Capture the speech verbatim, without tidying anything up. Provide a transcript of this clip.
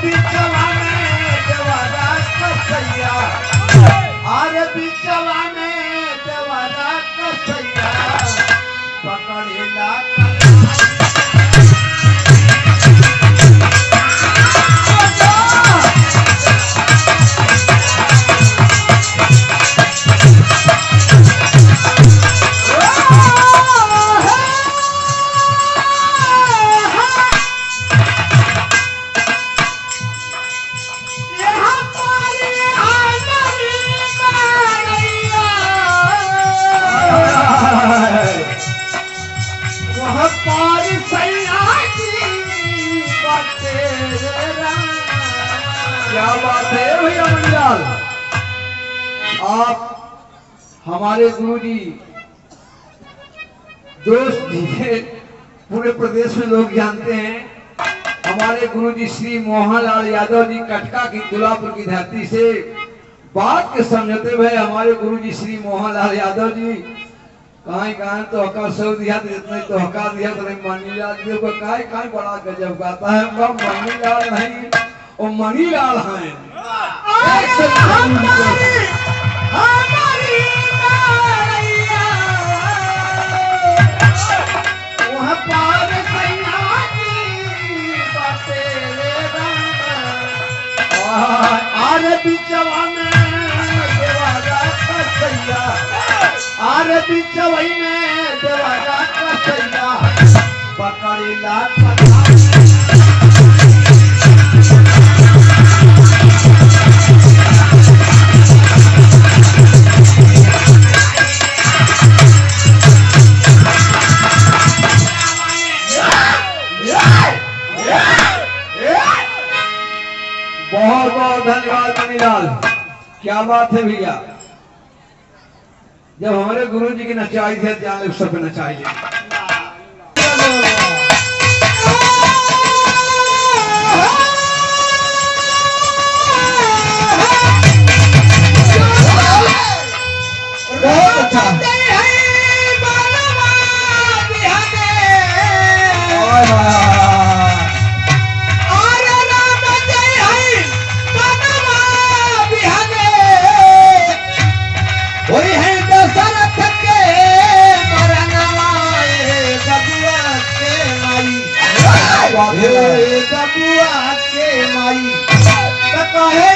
बिचवा में देवरा कसैया, अरे बिचवा में देवरा कसैया, पकड़ेला कलाई। वह पार सैया की बातें रे राम। क्या बात है भैया मणिलाल, आप हमारे गुरुजी दोस्त जी हैं, पूरे प्रदेश में लोग जानते हैं। हमारे गुरुजी श्री मोहनलाल यादव जी कटका की दुलापुर की धरती से बात के समझते हुए हमारे गुरुजी श्री मोहनलाल यादव जी कहाँ कहाँ तोहका सौ दिया तो जितना तोहका दिया तो नहीं मनीलाल जी को काय काय बड़ा गजब गाता है। उनका मनीलाल नहीं, वो मणिलाल हैं। अरे हमारी, हमारी नारैया, वह पार सैया की बातें रे राम। आरे बिचवा में देवरा कसैया, आरे बिचवई में देवरा कसैया, पकड़ेला कलाई। बहुत बहुत धन्यवाद मनीलाल, क्या बात है भैया। जब हमारे गुरु जी की नचाई थी, जान लोग सब नचाई ले। बहुत अच्छा। हाय, हाय, हाय। होई है दशरथ के मरनवा, ए बबुआ के माई। ए बबुआ के माई। त कहे